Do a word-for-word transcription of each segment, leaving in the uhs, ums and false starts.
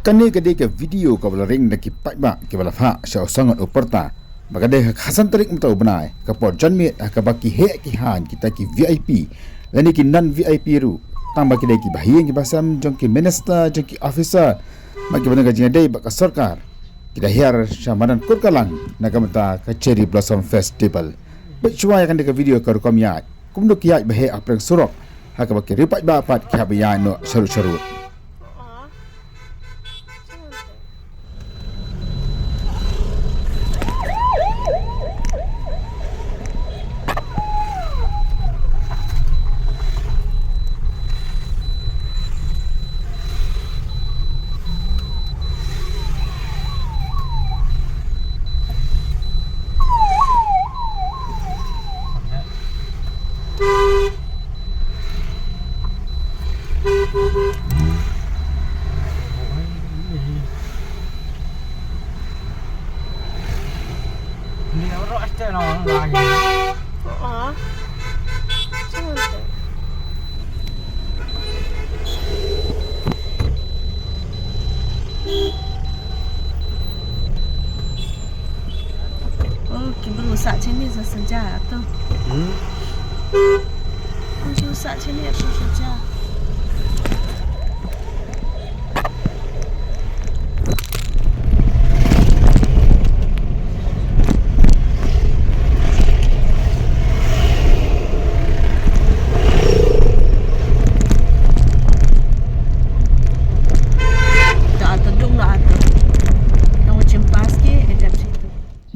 Kane ka dei ka video kaba la ring da ki paidbah kiba la phah sha u Sangot u Pyrta ba ka dei ha ka khatsan tarik mynta u bnai, ka por janmiet, ha kaba ki heh ki haiñ kita ki V I P lane ki non V I P ruh, tang ba ki dei ki bahaïing ki bahasem jong ki minister, jong ki officer, bad kiba don ka jingïadei bad ka sorkar, ki da hiar sha madan Kurkalang na ka bynta ka Cherry Blossom Festival. Peit shuwa ïa kane ka video ka rukom ïaid, kumno ki ïaid baheh ha pdeng surok, ha kaba ki riewpaidbah pat ki hap ban ïaid noh sharud sharud. Oh, ki briew sah shane sa saja tu. Hmm? Oh, ki sah shane sa saja.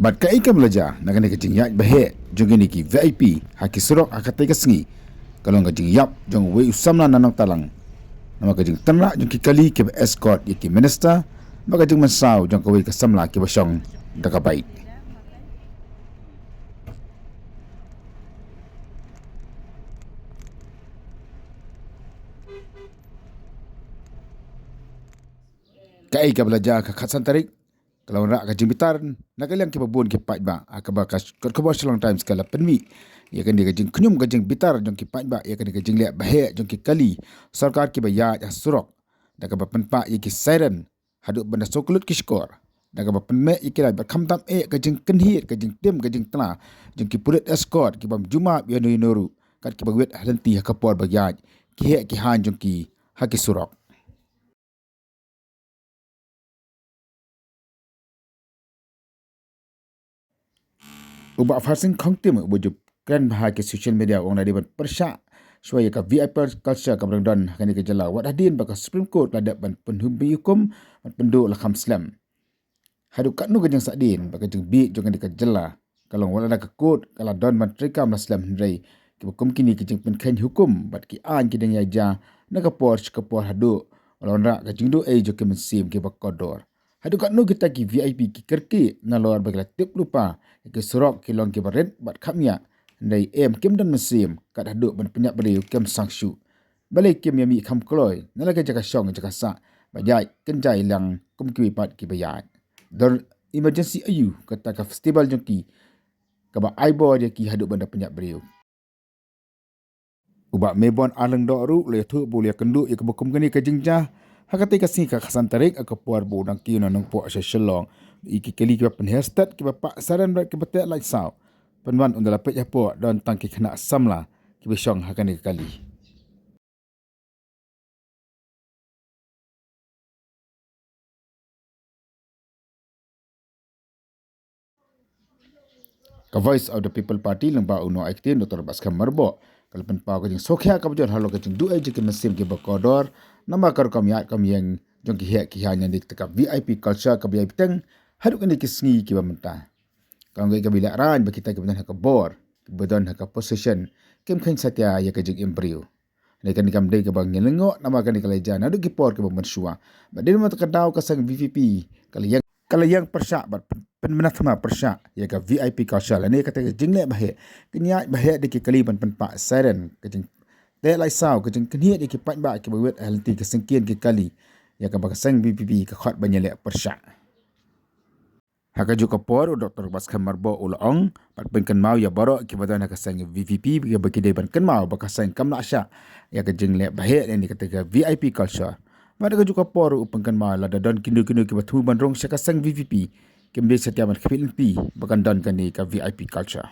Bad kaei kaba la jia na kane ka jingïaid baheh jong kine ki V I P ha ki surok ha katei ka sngi, ka long ka jingïap jong uwei u samla na Nongtalang namar ka jingtynrah jong ki kali kiba escort ïa ki minister, bad ka jingmynsaw jong kawei ka samla kiba shong da ka bike. Kaei kaba la jia ha ka khatsan tarik, ka la wanrah ka jingbitar na ka liang kiba bun ki paidbah, ha kaba ka kot khubor Shillong Times ka la pynmih ïa kane ka jingkhñium, ka jingbitar jong ki paidbah ïa kane ka jingleh baheh jong ki kali sorkar kiba ïaid ha surok, da kaba pynpah ïa ki siren haduh ban da sngewkyllut ki shkor, da kaba pynmih ïa ki light, bad khamtam eh ka jingkynhied, ka jingtim, ka jingtla jong ki pulit escort ki bym ju map ïano ïano ruh, kat kiba wit ha lynti ha ka por ba ïaid ki heh ki haiñ jong ki ha ki surok. U Bah Farsing Khongtim, uba ju kren ha ki social media, u ong lada dei ban pyrshah shuwa ïa ka V I P culture kaba dang don ha kane ka jylla, wat hadien ba ka Supreme Court ka la dep ban pynhim hukum ban pynduh la kham slem. Haduh katno ka jingsahdien bad ka jingbieit jong kane ka jylla ka long, wat lada ka court ka la don ban treikam la slem, hynrei kiba kum kine ki jingpynkheiñ hukum bad ki aiñ ki dang ïaid na ka por sha ka por haduh ba la wanrah ka jingduh ei jong ki mynsiem kiba kordor. Haduh katno kita ki V I P ki kyrkieh nalor ba ki la tip lypa ïa ki surok ki long kiba rit bad khapngiah, hynrei em, kim don mynsiem, kat haduh ban pynïap briew kim sangeh shuh. Balei kim ïa mih kham kloi na la ka jaka shong jaka sah ba ïaid kynjai lang kum kiwei pat kiba ïaid? Don emergency aiu kata ka festival jong ki kaba ai bor ïa ki haduh ban da pynïap briew? U Bah Maybon Arlyngdoh ruh u la ïathuh ba u la ïakynduh ïa kaba kum kane ka jingjia ha katei ka sngi, ka khatsan tarik, ha ka por ba u dang kiew na Nongpoh sha Shillong ïa ki kali kiba pynher stet, kiba pah siren bad kiba teh light saw. Pynban ynda la peit hapoh, don tang ki khynnah samla kiba shong ha kane ka kali. Ka Voice of the People Party lyngba u nongaiktien Doctor Batskhem Myrboh ka la pynpaw ka jingsngewkhia kaba jur halor ka jingduh ei jong ki mynsiem kiba kordor namar ka rukom ïaid kam ïeng jong ki heh ki haiñ na kata ka V I P culture kaba ïai bteng haduh kine ki sngi kiba mynta. Ka ong ka ba ïalehrain ba kita kiba don ha ka bor, kiba don ha ka position, kim kheiñ satia ïa ka jingim briew. Hynrei kane kam dei kaba ngi lyngngoh namar kane ka la jia naduh ki por kiba mynshuwa. Bad dei namar kata ka daw ka seng V P P ka la ïeng, ka la ïeng pyrshah bad pyn-, pynbna thma pyrshah ïa ka V I P culture lane kata ka jingleh baheh, ka jingïaid baheh da ki kali ban pynpah siren, ka jingteh light saw, ka jingkynhied ïa ki paidbah kiba wit ha lynti ka syngkien ki kali, ïa kaba ka seng V P P ka khot ban ïaleh pyrshah. Ha kajuh ka por, u Doctor Batskhem Myrboh u la ong bad pynkynmaw ïa baroh kiba don ha ka seng V P P ba ki dei ban kynmaw ba ka seng kam lah shah ïa ka jingleh baheh lane kata ka V I P culture. Bad ha kajuh ka por u pynkynmaw lada don kino kino kiba thmu ban rung sha ka seng VPP, kim dei satia ban khmih lynti ba kan don kane ka VIP culture.